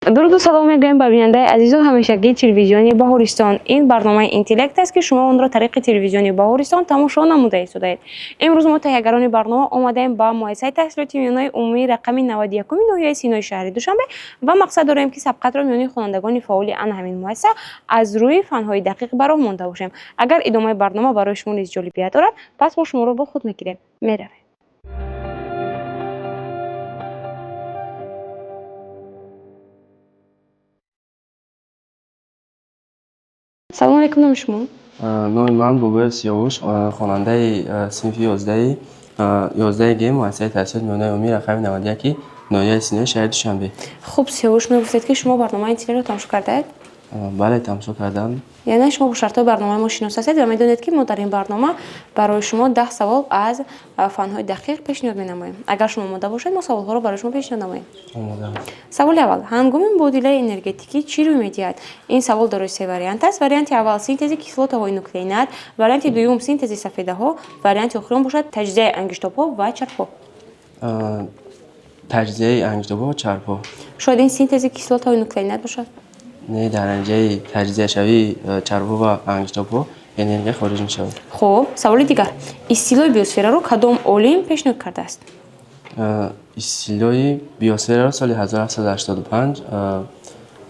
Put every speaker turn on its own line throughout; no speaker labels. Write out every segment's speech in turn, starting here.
Дуруду салом мегӯем ба бинандаи азизу ҳамешагии телевизиони Баҳористон. Ин барномаи Интеллект аст, ки шумо онро тариқи телевизиони Баҳористон тамошо намуда истодаед. Имрӯз мо таҳиягарони барнома омадаем ба муассисаи таҳсилоти миёнаи умумии рақами 91-уми ноҳияи Синои шаҳри Душанбе ва мақсад дорем, ки сабқатро миёни хонандагони фаъоли ана ҳамин муассиса аз рӯи фанҳои дақиқ ба роҳ монда бошем. Агар идомаи барнома барои шумо низ ҷолибият дорад, пас мо шуморо бо худ мегирем. Меравем. Салому алейкум, номи шумо?
Номи ман Бобоев Сиёвуш, хонандаи синфи 11 г муассисаи таҳсилоти миёнаи умумии рақами 91 ноҳияи Синои шаҳри Душанбе.
Хуб, Сиёвуш, мегуфтед, ки шумо барномаи Интеллектро тамошо кардаед?
Бале, тамошо кардам.
Яъне шумо бо шартҳои барномаи мо шинос ҳастед ва медонед, ки мо дар ин барнома барои шумо 10 савол аз фанҳои дақиқ пешниҳод менамоем. Агар шумо омода бошед, мо саволҳоро барои шумо пешниҳод намоем.
Омодаам.
Саволи аввал: ҳангоми мубодилаи энергетикӣ чӣ рӯй медиҳад? Ин савол дорои се вариант аст. Варианти аввал синтези кислотаҳои нуклеинат, варианти дуюм синтези сафедаҳо, варианти охирон бошад таҷзияи ангиштобҳо ва чарбҳо.
Таҷзияи ангиштобҳо ва чарбҳо.
Шояд ин синтези кислотаҳои нуклеинат бошад?
Не, дар натиҷаи таҷзияшавии чарбҳо ва ангиштобҳо энергия хориҷ мешавад.
Хуб, саволи дигар: истилоҳи биосфераро кадом олим пешниҳод кардааст?
Истилоҳи биосфераро соли 1785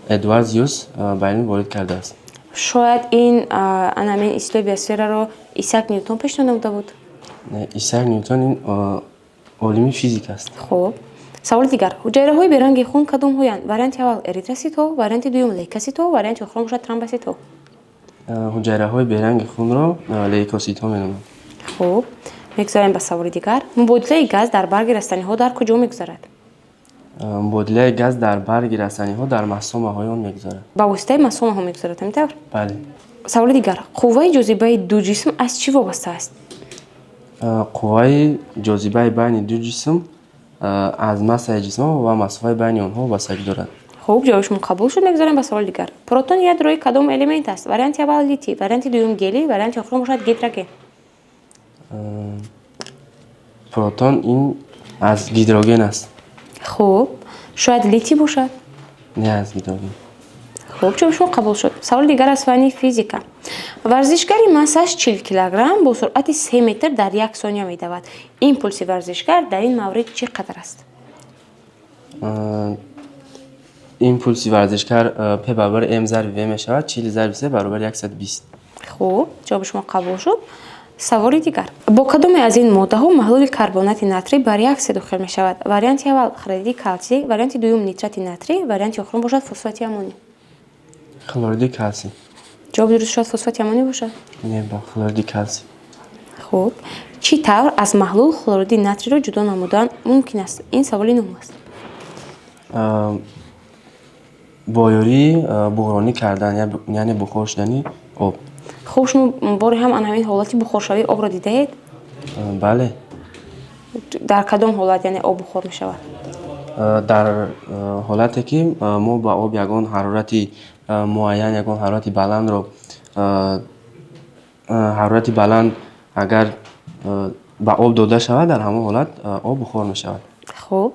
Эдвард Зюс ба илм ворид кардааст.
Шояд ин анамин истилоҳи биосфераро Исаак Ньютон пешниҳод намуда буд?
Не, Исаак Ньютон ин олими физик аст.
Хуб, саволи дигар: ҳуҷайраҳои беранги хун кадомҳоянд? Варианти аввал эритроситҳо, варианти дуюм лейкоситҳо, варианти охирон бошад тромбоситҳо.
Ҳуҷайраҳои беранги хунро лейкоситҳо меноманд.
Хуб, мегузарем ба саволи дигар: мубодилаи газ дар барги растаниҳо дар куҷо мегузарад?
Мубодилаи газ дар барги растаниҳо дар масомаҳои он мегузарад.
Ба воситаи масомаҳо мегузарад, ҳамин тавр?
Бале.
Саволи дигар: қувваи ҷозибаи ду ҷисм аз чӣ вобаста аст?
Қувваи ҷозибаи байни ду ҷисм аз массаи ҷисмҳо ва масофаи байни онҳо вобастагӣ дорад.
Хуб, ҷавоби шумо қабул шуд. Мегузарем ба саволи дигар: протон ядрои кадом элемент аст? Варианти аввал литий, варианти дуюм гелий, варианти охирон бошад гидроген.
Протон ин аз гидроген аст.
Хуб, шояд литий бошад?
Не, аз гидроген.
Хуб, ҷавоби шумо қабул шуд. Саволи дигар аз фанни физика: варзишгари массаш 40 килограмм бо суръати 3 метр дар як сония медавад. Импулси варзишгар дар ин маврид чӣ қадар аст?
Импулси варзишгар п баробари м зарби в мешавад, 40 зарби се баробари 120.
Хуб, ҷавоби шумо қабул шуд. Саволи дигар: бо кадоме аз ин моддаҳо маҳлули карбонати натрий ба реаксия дохил мешавад? Варианти аввал хлориди калсий, варианти дуюм нитрати натрий, варианти охирон бошад фосфати аммоний.
Хлориди калсий.
Ҷавоби дуруст шояд фосфати аммоний бошад?
Не, бо хлориди калсий.
Хуб, чӣ тавр аз маҳлул хлориди натрийро ҷудо намудан мумкин аст? Ин саволи нуҳум аст.
Бо ёрии буғронӣ кардан, яъне бухор шудани об.
Хуб, шумо бори ҳам ана ҳамин ҳолати бухоршавии обро дидаед?
Бале.
Дар кадом ҳолат, яъне об бухор мешавад?
Дар ҳолате ки мо ба об ягон ҳарорати муайян, ягон ҳарорати баландро, ҳарорати баланд агар ба об дода шавад, дар ҳамон ҳолат об бухор мешавад.
Хуб,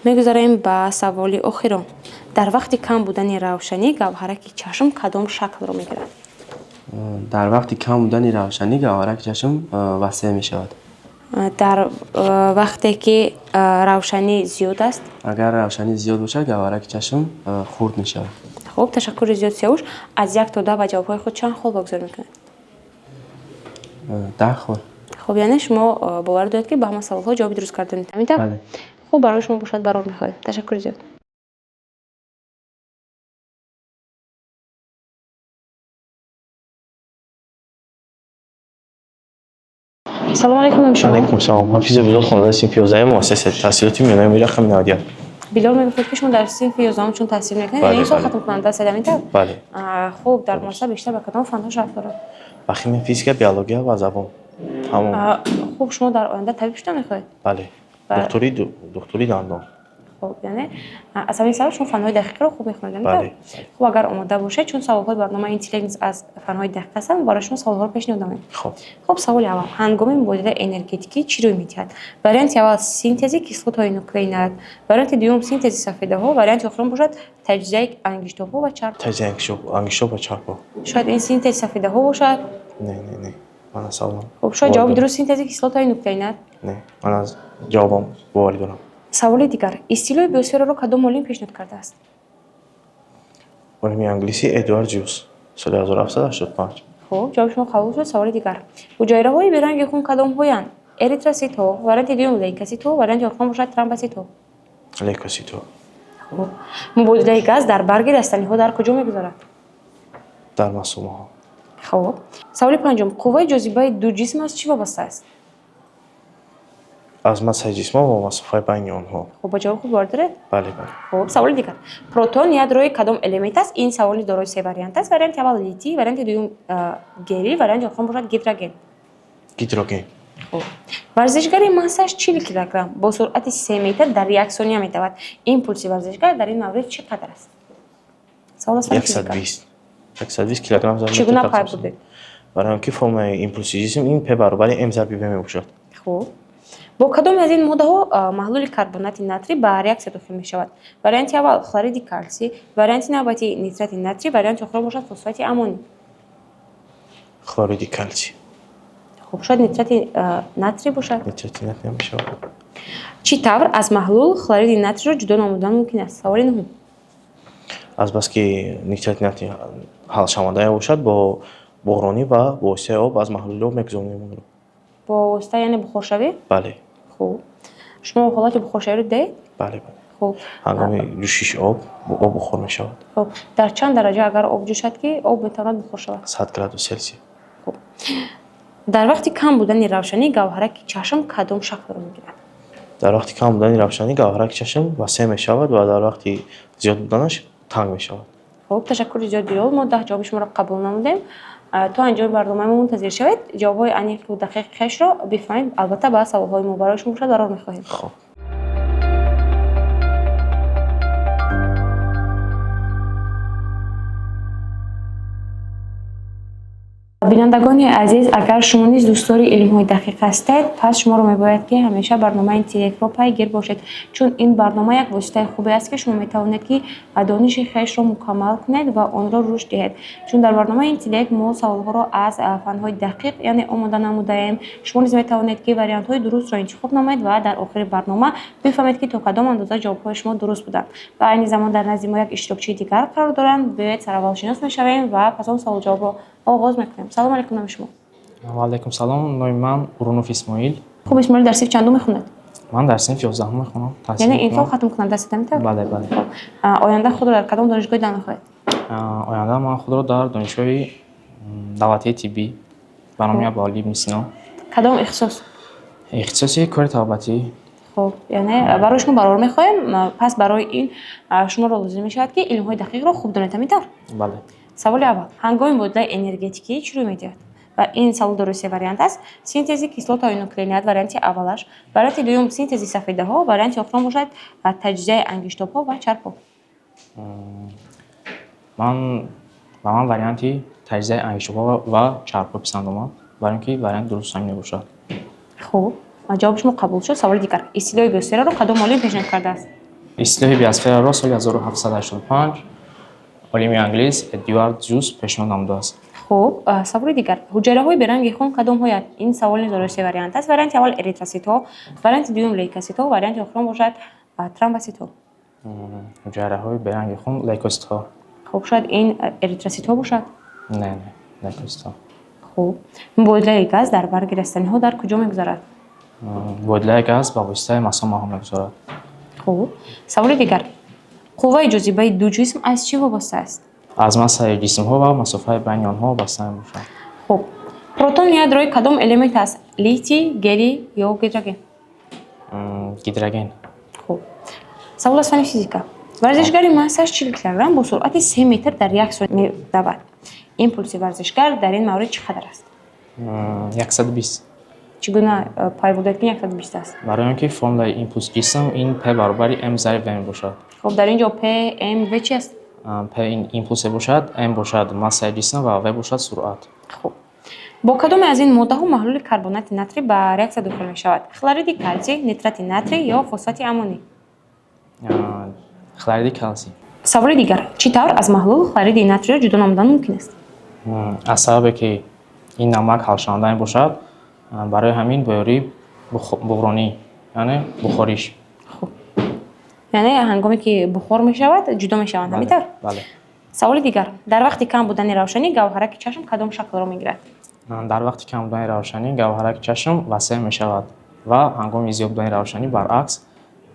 мегузарем ба саволи охирон: дар вақти кам будани равшанӣ гавҳараки чашм кадом шаклро мегирад?
Дар вақти кам будани равшанӣ гавҳараки чашм васеъ мешавад.
Дар вақте ки равшанӣ зиёд аст?
Агар равшанӣ зиёд бошад, гавҳараки чашм хурд мешавад.
Хуб, ташаккури зиёд, Сиёвуш. Аз 1 то 10 ба ҷавобҳои худ чанд хол багузор мекунед?
10 хол.
Хуб, яъне шумо бовар доред, ки ба ҳама саволҳо ҷавоби дуруст кардем, ҳамин тавр?
Бале.
Хуб, барои шумо бошад барор мехоҳем. Ташаккури зиёд. Салому алейкум, номи шумо?
Алейкум салом. Ҳафиза Билол, хонандаи синфи 11 муассисаи таҳсилоти миёнаи умумии рақами 91.
Билол, мегуфтед, ки шумо дар синфи 11-ум чун таҳсил мекунед,
Бале,
яъне ин сол
бале.
хатмкунанда ҳастед, ҳамин тавр?
Бале.
Хуб, дар муассиса бештар ба кадом фанҳо шавқ дорад?
Ба химия, физика, биология ва забон. Ҳамон.
Хуб, шумо дар оянда табиб шуда мехоҳед?
Бале. Духтури дандон.
Хуб, яъне аз ҳамин сабаб шумо фанҳои дақиқро хуб мехонед.
Бале.
Хуб, агар омода бошед, чун саволҳои барномаи интеллект низ аз фанҳои дақиқ ҳастанд, барои шумо саволҳоро пешниҳод намоем.
Хуб.
Хуб, саволи аввал: ҳангоми мубодилаи энергетикӣ чӣ рӯй медиҳад? Варианти аввал: синтези кислотаҳои нуклеинат, варианти дуюм: синтези сафедаҳо, варианти охирон бошад таҷзияи ангиштобҳо ва чарб.
Таҷзияи ангиштоб ва чарбҳо.
Шояд ин синтези сафедаҳо бошад?
Не, не, не, ман аз саволам
Хуб, шояд
боварӣ
ҷавоби
дорам.
дуруст синтези кислотаҳои нуклеинат.
Не, ман аз ҷавобам боварӣ дорам.
Саволи дигар: истилоҳи биосфераро кадом олим пешниҳод кардааст?
Олими англисӣ Эдуард Ҷюс, соли 1785.
Хуб, ҷавоби шумо қабул шуд. Саволи дигар: ҳуҷайраҳои беранги хун кадомҳоянд? Эритроситҳо, варианти дуюм лейкоситҳо, варианти охирон бошад тромбоситҳо.
Лейкоситҳо.
Хуб, мубодилаи газ дар барги растаниҳо дар куҷо мегузарад?
Дар масомаҳо.
Хуб, саволи панҷум: қувваи ҷозибаи ду ҷисм аз чӣ вобаста аст?
Аз массаи ҷисмҳо ва масофаи байни онҳо.
Хуб, ба ҷавоби худ бовар доред?
Бале, бале.
Хуб, саволи дигар: протон ядрои кадом элемент аст? Ин саволи дорои се вариант аст. Варианти аввал литий, варианти дуюм гелий, варианти охирон бошад гидроген.
Гидроген.
Хуб, варзишгари массаш 40 килограмм бо суръати 3 метр дар як сония метавад. Импулси варзишгар дар ин маврид чӣ қадар аст? Савол аз фанни физика.
120, 120 килограмм зарби
Чӣ гуна
метр
пай
тақсим.
бурдед?
Барои он ки формулаи импулси ҷисм ин п баробари м зарби в мебошад.
Хуб, бо кадоме аз ин моддаҳо маҳлули карбонати натрий ба реаксия дохил мешавад? Варианти аввал хлориди калсий, варианти навбатӣ нитрати натрий, варианти охирон бошад фосфати аммоний.
Хлориди калсий.
Хуб, шояд нитрати натрий бошад?
Нитрати натрий мешавад.
Чӣ тавр аз маҳлул хлориди натрийро ҷудо намудан мумкин аст? Саволи нуҳум.
Азбаски нитрати натрий ҳалшаванда мебошад, бо буғронӣ ва воситаи об аз маҳлули об мегузаронем онро.
Бо восита, яъне бухоршавӣ?
Бале.
Хуб, шумо ҳолати бухоршавиро дидаед?
Бале, бале.
Хуб.
Ҳангоми ҷӯшиши об об бухор мешавад.
Хуб, дар чанд дараҷа агар об ҷӯшад, ки об метавонад бухор шавад?
100 градус Селсия.
Хуб, дар вақти кам будани равшанӣ гавҳараки чашм кадом шаклро мегирад?
Дар вақти кам будани равшанӣ гавҳараки чашм васеъ мешавад ва дар вақти зиёд буданаш танг мешавад.
Хуб, ташаккури зиёд, Билол. Мо 10 ҷавоби шуморо қабул намудем. То анҷоми барномаи мо мунтазир шавед, ҷавобҳои аниқу дақиқи хешро бифаҳмед. Албатта, ба саволҳои мо барои шумо бошад барор мехоҳем.
Хуб.
Бинандагони азиз, агар шумо низ дӯстдори илмҳои дақиқ ҳастед, пас шуморо мебояд, ки ҳамеша барномаи интеллектро пайгир бошед, чун ин барнома як воситаи хубе аст, ки шумо метавонед, ки дониши хешро мукаммал кунед ва онро рушд диҳед, чун дар барномаи интеллект мо саволҳоро аз фанҳои дақиқ, яъне, омода намудаем. Шумо низ метавонед, ки вариантҳои дурустро интихоб намоед ва дар охири барнома бифаҳмед, ки то кадом андоза ҷавобҳои шумо дуруст буданд. Ва айни замон дар назди мо як иштирокчии дигар қарор доранд. Биёед, сараввал шинос мешавем ва пас он саволҷавобро оғоз мекунем. Салом алейкум, номи шумо?
Ва алайкум салом. Номи ман Урунов Исмоил.
Хуб, Исмоил, дар синф чандум мехонед?
Ман дар синфи 11-ум мехонам, таҳсил
Яъне ин сол
мекунам.
хатмкунанда ҳастед, ҳамин тавр?
Бале, бале.
Хуб, оянда худро дар кадом донишгоҳ дидан мехоҳед?
Оянда ман худро дар донишгоҳи давлатии тиббӣ ба номи Абуалӣ ибни Сино.
Кадом ихтисос?
Ихтисоси кори табобатӣ.
Хуб, яъне барои шумо барор мехоҳем. Пас барои ин шуморо лозим мешавад, ки илмҳои дақиқро хуб донед, ҳамин тавр?
Бале.
Саволи аввал: ҳангоми мубодилаи энергетикӣ чӣ рӯй медиҳад? Ва ин савол дорои се вариант аст: синтези кислотаҳои нуклеинат варианти аввалаш, варианти дуюм синтези сафедаҳо, варианти охирон бошад таҷзияи ангиштобҳо ва чарбҳо.
Ман ба ман варианти таҷзияи ангиштобҳо ва чарбҳо писанд омад, барои он ки вариант дуруст ҳамин мебошад.
Хуб, ҷавоби шумо қабул шуд. Саволи дигар: истилоҳи биосфераро кадом олим пешниҳод кардааст?
Истилоҳи биосфераро соли 1785 олими англис Эдуард Ҷюс пешниҳод намудааст.
Хуб, саволи дигар: ҳуҷайраҳои беранги хун кадомҳоянд? Ин савол низ дорои се вариант аст. Варианти аввал эритроситҳо, варианти дуюм лейкоситҳо, варианти охирон бошад тромбоситҳо.
Ҳуҷайраҳои беранги хун лейкоситҳо.
Хуб, шояд ин эритроситҳо бошад?
Не, не, лейкоситҳо.
Хуб, мубодилаи газ дар барги растаниҳо дар куҷо мегузарад?
Мубодилаи газ ба воситаи масомаҳо мегузарад.
Хуб, саволи дигар: қувваи ҷозибаи ду ҷисм аз чӣ вобаста аст?
Аз массаи ҷисмҳо ва масофаи байни онҳо вобаста мебошад.
Хуб, протон ядрои кадом элемент аст? Литий, гелий ё гидроген?
Гидроген.
Хуб, савол аз фанни физика: варзишгари массаш 40 килограмм бо суръати 3 метр дар як сония медавад. Импулси варзишгар дар ин маврид чӣ қадар аст?
120.
Чӣ гуна пай бурдед, ки 120 аст?
Барои он ки формулаи импулси ҷисм ин P баробари M зарб V мебошад.
Хуб, дар ин ҷо P, M, V чи аст?
P ин импулсе бошад, M бошад массаи ҷисм ва V бошад суръат.
Хуб, бо кадоме аз ин моддаҳо маҳлули карбонати натрий ба реаксия дохил мешавад? Хлориди калсий, нитрати натрий ё фосфати аммоний?
Хлориди калсий.
Саволи дигар: чӣ тавр аз маҳлул хлориди натрийро ҷудо намудан мумкин аст?
Аз сабабе ки ин намак ҳалшаванда мебошад, барои ҳамин бо ёрии буғронӣ, яъне бухориш.
Хуб, яъне ҳангоме ки бухор мешавад, ҷудо мешаванд, ҳамин тавр?
Бале.
Саволи дигар: дар вақти кам будани равшанӣ гавҳараки чашм кадом шаклро мегирад?
Дар вақти кам будани равшанӣ гавҳараки чашм васеъ мешавад ва ҳангоми зиёд будани равшанӣ баръакс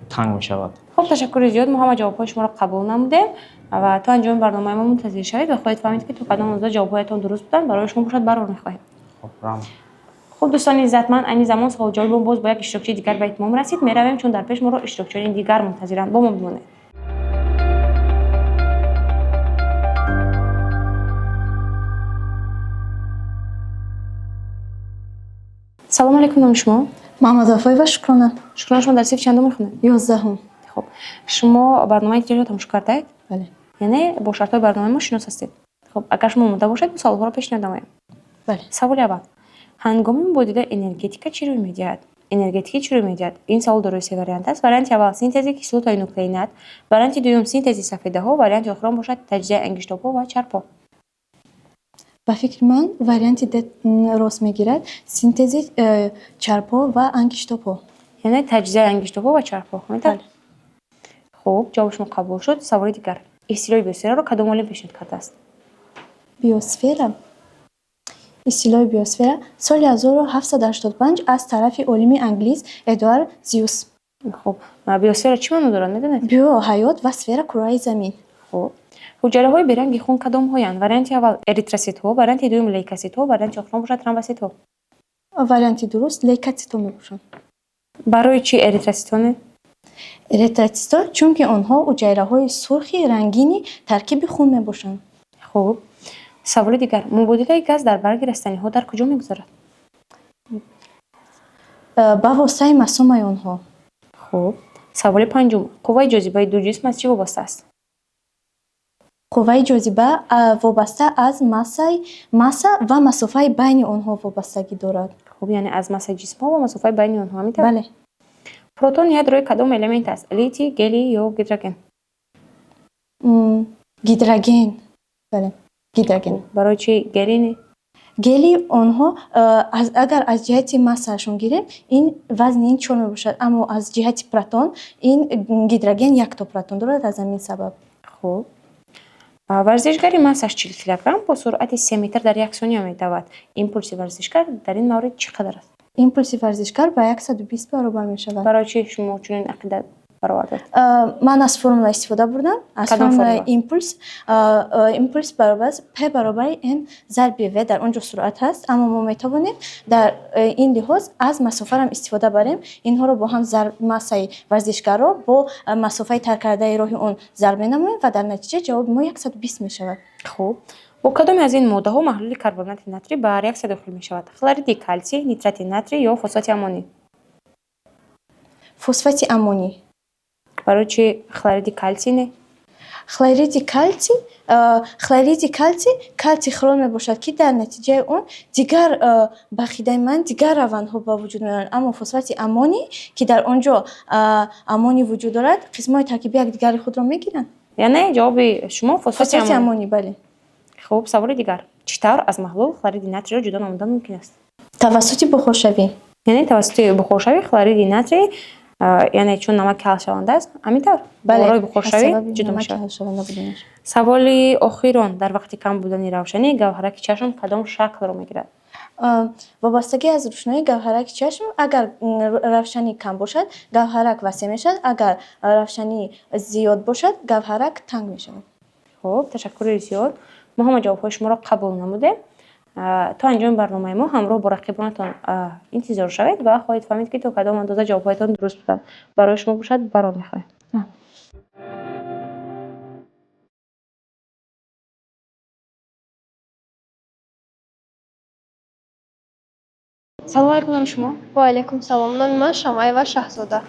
танг мешавад.
Хуб, ташаккури зиёд. Мо ҳама ҷавобҳои шуморо қабул намудем ва то анҷоми барномаи мо мунтазир шавед ва хоҳед фаҳмид, ки то кадом андоза ҷавобҳоятон дуруст буданд. Барои шумо бошад, барор мехоҳем.
Хуб, раҳмат.
Хуб, дӯстони иззатманд, айни замон суолҷавоби мо боз бо як иштирокчии дигар ба итмом расид. Меравем, чун дар пеш моро иштирокчиёни дигар мунтазиранд. Бо мо бимонед. Салому алейкум, номи шумо?
Муҳаммадвафоева Шукрона.
Шукрона, шумо дар синфи чандум мехонед?
11-ум.
Хуб, шумо барномаи интеллектро тамошо кардаед?
Бале.
Яъне бо шартҳои барномаи мо шинос ҳастед. Хуб, агар шумо омода бошед, мо саволҳоро пешниҳод намоем.
Бале.
Саволи аввал: ҳангоми мубодилаи энергетика чӣ рӯй медиҳад? Энергетикӣ чӣ рӯй медиҳад? Ин савол дорои се вариант аст. Варианти аввал синтези кислотаи нуклеинат, варианти дуюм синтези сафедаҳо, варианти охирон бошад таҷзияи ангиштобҳо ва чарбҳо.
Ба фикри ман, варианти Д рост мегирад: синтези чарбҳо ва ангиштобҳо.
Яъне таҷзияи ангиштобҳо ва чарбҳо, ҳамин тавр?
Бале.
Хуб, ҷавоби шумо қабул шуд. Саволи дигар: истилоҳи биосфераро кадом олим пешниҳод кардааст?
Биосфера, истилоҳи биосфера соли 1785 аз тарафи олими англис Эдуард Зюс.
Хуб, биосфера чӣ маъно дорад, медонед?
Био ҳаёт ва сфера кураи замин.
Хуб, ҳуҷайраҳои беранги хун кадомҳоянд? Варианти аввал эритроситҳо, варианти дуюм лейкоситҳо, варианти охирон бошад тромбоситҳо.
Варианти дуруст лейкоцитҳо мебошанд.
Барои чӣ эритроситҳо не?
Эритроситҳо, чунки онҳо ҳуҷайраҳои сурхи рангини таркиби хун мебошанд.
Хуб, саволи дигар: мубодилаи газ дар барги растаниҳо дар куҷо мегузарад?
Ба воситаи масомаи онҳо.
Хуб, саволи панҷум: қувваи ҷозибаи ду ҷисм аз чӣ вобаста аст?
Қувваи ҷозиба вобаста аз масса ва масофаи байни онҳо вобастагӣ дорад.
Хуб, яъне аз массаи ҷисмҳо ва масофаи байни онҳо, ҳамин тавр?
Бале.
Протон ядрои кадом элемент аст? Литий, гелий ё гидроген?
Гидроген, бале, гидроген.
Барои чӣ гелий не?
Гелий онҳо агар аз ҷиҳати массаашон гирем, ин вазни ин чор мебошад, аммо аз ҷиҳати протон ин гидроген якто протон дорад, аз ҳамин сабаб.
Хуб, варзишгари массаш 40 килограмм бо суръати 3 метр дар як сония медавад. Импулси варзишгар дар ин маврид чӣ қадар аст?
Импулси варзишгар ба 120 баробар мешавад.
Барои чӣ шумо чунин ақида баровардед?
Ман аз формула истифода бурдам, аз
Кадом
формулаи
формула?
импулс. Импулс баробар аст P баробари m зарби v, дар он ҷо суръат ҳаст, аммо мо метавонем дар ин лиҳоз аз масофарам истифода барем. Инҳоро бо ҳам зарб, массаи варзишгарро бо масофаи тарк кардаи роҳи он зарб менамоем ва дар натиҷа ҷавоби мо 120 мешавад.
Хуб, бо кадоме аз ин моддаҳо маҳлули карбонати натрий ба реаксия дохил мешавад? Хлориди калсий, нитрати натрий ё фосфати аммоний?
Фосфати аммоний.
Барои чӣ хлориди калсий не?
Хлориди калсий калсий хлор мебошад, ки дар натиҷаи он дигар, ба ақидаи ман, дигар равандҳо ба вуҷуд меоянд, аммо фосфати аммоний, ки дар он ҷо аммоний вуҷуд дорад, қисмҳои таркибии якдигари худро мегиранд.
Яъне ҷавоби шумо фосфати
фосфати
аммоний?
Аммоний, бале.
Хуб, саволи дигар: чӣ тавр аз маҳлул хлориди натрийро ҷудо намудан мумкин аст?
Тавассути бухоршавӣ.
Яъне тавассути бухоршавӣ хлориди натрий, яъне чун намаки ҳалшаванда аст, ҳамин тавр?
Бале.
Роҳи
Аз
бухоршавӣ
сабаби
ҷудо
намаки
мешавад.
ҳалшаванда буданаш.
Саволи охирон: дар вақти кам будани равшанӣ гавҳараки чашм кадом шаклро мегирад?
Вобастагӣ аз рӯшноӣ гавҳараки чашм, агар равшанӣ кам бошад, гавҳарак васеъ мешавад, агар равшанӣ зиёд бошад, гавҳарак танг мешавад.
Хуб, ташаккури зиёд. Мо ҳама ҷавобҳои шуморо қабул намудем. То анҷоми барномаи мо ҳамроҳ бо рақибонатон интизор шавед ва хоҳед фаҳмид, ки то кадом андоза ҷавобҳоятон дуруст буданд. Барои шумо бошад, барор мехоҳем. Салом алайкум, номи шумо?
Ва алайкум салом. Номи ман Шамаева Шаҳзода.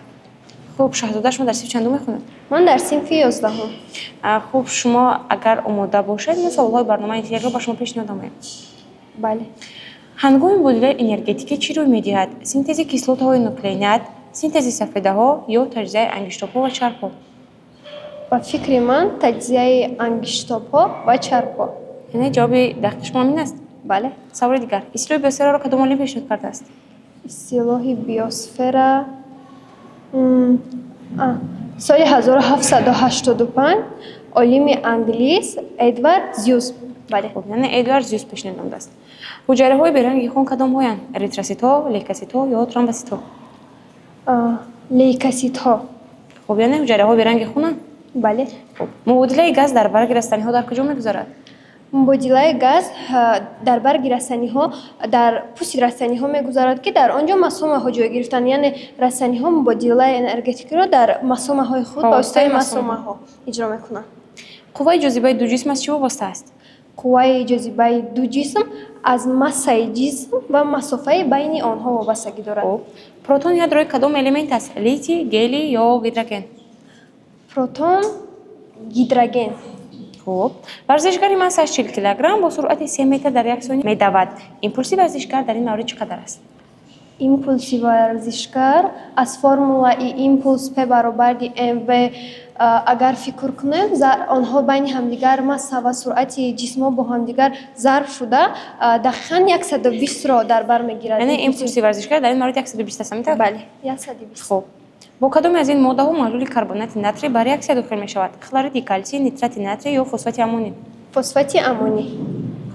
Хуб, Шаҳзода, шумо дар синфи чандум мехонед?
Ман дар синфи 11-ум.
Хуб, шумо агар омода бошед, мо саволҳои барномаи интеллектро ба шумо пешниҳод намоем.
Бале.
Ҳангоми мубодилаи энергетикӣ чӣ рӯй медиҳад? Синтези кислотаҳои нуклеинат, синтези сафедаҳо ё таҷзияи ангиштобҳо ва чарбҳо?
Ба фикри ман, таҷзияи ангиштобҳо ва чарбҳо.
Яъне ҷавоби дақиқи шумо ҳамин аст?
Бале.
Саволи дигар: истилоҳи биосфераро кадом олим пешниҳод кардааст?
Истилоҳи биосфера соли 1785 олими англис Эдвард Зюс. Бале.
Хуб, яъне Эдвард Зюс пешниҳод намудааст. Ҳуҷайраҳои беранги хун кадомҳоянд? Эритроситҳо, лейкоситҳо ё тромбоситҳо?
Лейкоситҳо.
Хуб, яъне ҳуҷайраҳои беранги хунанд?
Бале.
Хуб, мубодилаи газ дар барги растаниҳо дар куҷо мегузарад?
Мубодилаи газ дар барги растаниҳо дар пӯсти растаниҳо мегузарад, ки дар он ҷо масомаҳо ҷой гирифтанд. Яъне растаниҳо мубодилаи энергетикиро дар масомаҳои худ ба воситаи масомаҳо иҷро мекунанд.
Қувваи ҷозибаи ду ҷисм аз чӣ вобаста аст?
Қувваи ҷозибаи ду ҷисм аз массаи ҷисм ва масофаи байни онҳо вобастагӣ дорад.
Хуб, протон ядрои кадом элемент аст? Литий, гелий ё гидроген?
Протон гидроген.
Хуб, варзишгари массаш 40 килограмм бо суръати 3 метр дар як сония медавад. Импулси варзишгар дар ин маврид чӣ қадар аст?
Импулси варзишгар аз формулаи импулс п баробари мв агар фикр кунем, онҳо байни ҳамдигар масса ва суръати ҷисмҳо бо ҳамдигар зарб шуда, дақиқан 120-ро дар бар мегирад.
Яъне импулси варзишгар дар ин маврид 120 аст, ҳамин тавр?
Бале, 120.
Хуб, бо кадоме аз ин моддаҳо маҳлули карбонати натрий ба реаксия дохил мешавад? Хлориди калсий, нитрати натрий ё фосфати аммоний?
Фосфати аммоний.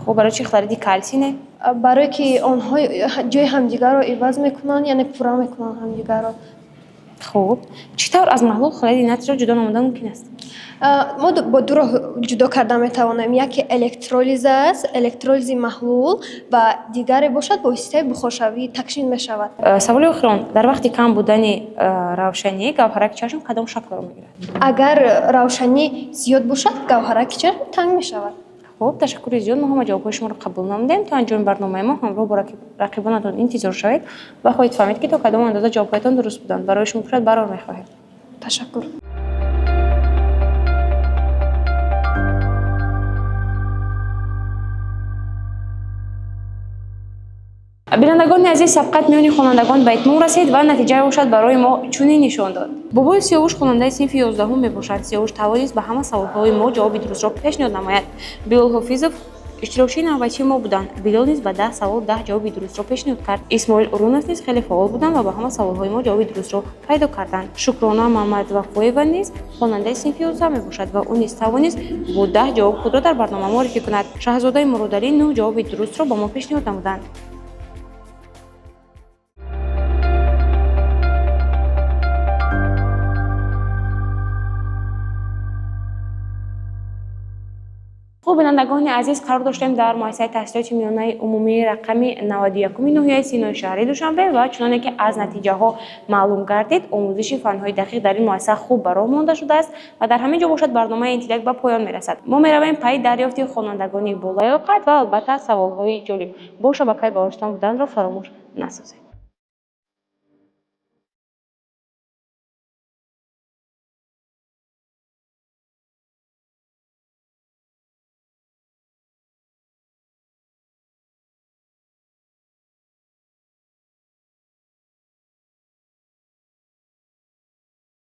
Хуб, барои чи хлориди калсий не?
Барое ки онҳо ҷои ҳамдигарро иваз мекунанд, яъне пурра мекунанд ҳамдигарро.
Хуб, чӣ тавр аз маҳлул хлориди натрийро ҷудо намудан мумкин аст?
Мо бо ду роҳ ҷудо карда метавонем. Яке электролиз аст, электролизи маҳлул, ва дигаре бошад, бо воситаи бухоршавӣ такшин мешавад.
Саволи охирон: дар вақти кам будани равшанӣ гавҳараки чашм кадом шаклро мегирад?
Агар равшанӣ зиёд бошад, гавҳараки чашм танг мешавад.
Хуб, ташаккури зиёд. Мо ҳама ҷавобҳои шуморо қабул намудем. То анҷоми барномаи мо ҳамроҳ бо рақибонатон интизор шавед ва хоҳед фаҳмид, ки то кадом андоза ҷавобҳоятон дуруст буданд. Барои шумо кушод барор мехоҳем.
Ташаккур.
Бинандагони азиз, сабқат миёни хонандагон ба итмом расид ва натиҷа бошад барои мо чунин нишон дод: Бобои Сиёвуш хонандаи синфи 11-ум мебошад. Сиёвуш тавонист ба ҳама саволҳои мо ҷавоби дурустро пешниҳод намояд. Билол Ҳофизов иштирокчии навбатии мо буданд. Билол низ ба 10 савол 10 ҷавоби дурустро пешниҳод кард. Исмоил Урунов низ хеле фаъол буданд ва ба ҳама саволҳои мо ҷавоби дурустро пайдо карданд. Шукрона Мамадвафоева низ хонандаи синфи 11 мебошад ва ӯ низ тавонист бо 10 ҷавоб худро дар барнома муаррифӣ кунад. Шаҳзодаи Муродалӣ нӯҳ ҷавоби дурустро ба мо пешниҳод намуданд. Хуб, бинандагони азиз, қарор доштем дар муассисаи таҳсилоти миёнаи умумии рақами 91-уми ноҳияи Синои шаҳри Душанбе ва чуноне ки аз натиҷаҳо маълум гардид, омӯзиши фанҳои дақиқ дар ин муассиса хуб ба роҳ монда шудааст. Ва дар ҳамин ҷо бошад, барномаи интеллект ба поён мерасад. Мо меравем пайи дарёфти хонандагони болаёқат ва албатта саволҳои ҷолиб. Бо шабакаи Баҳористон буданро фаромӯш насозед.